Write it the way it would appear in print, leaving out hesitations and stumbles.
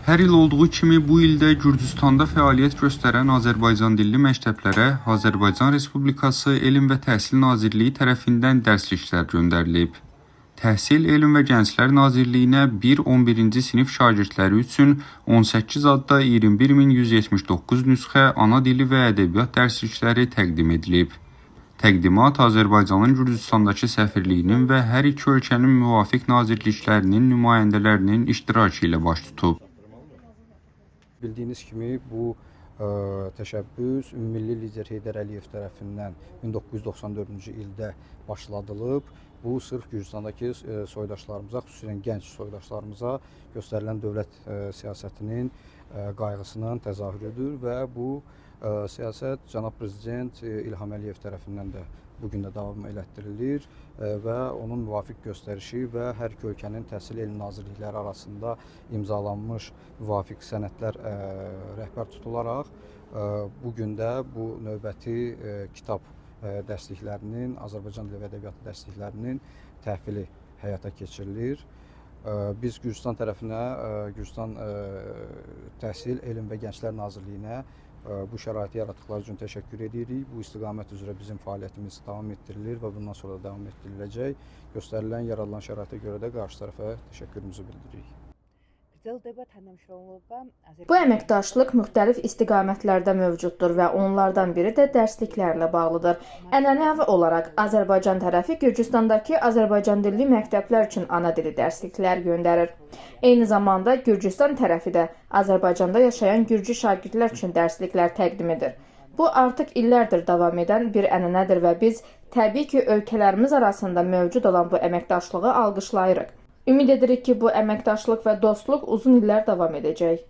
Hər il olduğu kimi bu il də Gürcüstanda fəaliyyət göstərən Azərbaycan dilli məktəblərə Azərbaycan Respublikası Elm və Təhsil Nazirliyi tərəfindən dərsliklər göndərilib. Təhsil, Elm və Gənclər Nazirliyinə 1-11-ci sinif şagirdləri üçün 18 adda 21179 nüsxə ana dili və ədəbiyyat dərslikləri təqdim edilib. Təqdimat Azərbaycanın Gürcüstandakı səfirliyinin və hər iki ölkənin müvafiq nazirliklərinin nümayəndələrinin iştirakı ilə baş tutub. Bildiyiniz kimi bu təşəbbüs Ümummilli lider Heydər Əliyev tərəfindən 1994-cü ildə başladılıb. Bu sırf Gürcüstandakı soydaşlarımıza, xüsusilə gənc soydaşlarımıza göstərilən dövlət siyasətinin qayğısının təzahürüdür və bu siyasət cənab prezident İlham Əliyev tərəfindən də bu gün də davam elətdirilir və onun müvafiq göstərişi və hər iki ölkənin Təhsil Elm Nazirlikləri arasında imzalanmış müvafiq sənədlər rəhbər tutularaq bu gün də bu növbəti kitab dərsliklərinin, Azərbaycan dili və ədəbiyyatı dərsliklərinin təhvili həyata keçirilir. Biz Gürcüstan tərəfinə, Gürcüstan Təhsil, Elm və Gənclər Nazirliyinə bu şəraiti yaratdıqları üçün təşəkkür edirik. Bu istiqamət üzrə bizim fəaliyyətimiz davam etdirilir və bundan sonra da davam etdiriləcək. Göstərilən, yaradılan şəraitə görə də qarşı tərəfə təşəkkürümüzü bildiririk. Gრძელდება თანამშრომლობა Bu əməkdaşlıq müxtəlif istiqamətlərdə mövcuddur və onlardan biri də dərsliklərlə bağlıdır. Ənənəvi olaraq Azərbaycan tərəfi Gürcüstandakı Azərbaycan dilli məktəblər üçün ana dili dərsliklər göndərir. Eyni zamanda Gürcüstan tərəfi də Azərbaycanda yaşayan gürcü şagirdlər üçün dərsliklər təqdim edir. Bu artıq illərdir davam edən bir ənənədir və biz təbii ki, ölkələrimiz arasında mövcud olan bu əməkdaşlığı alqışlayırıq. Ümid edirik ki, bu əməkdaşlıq və dostluq uzun illər davam edəcək.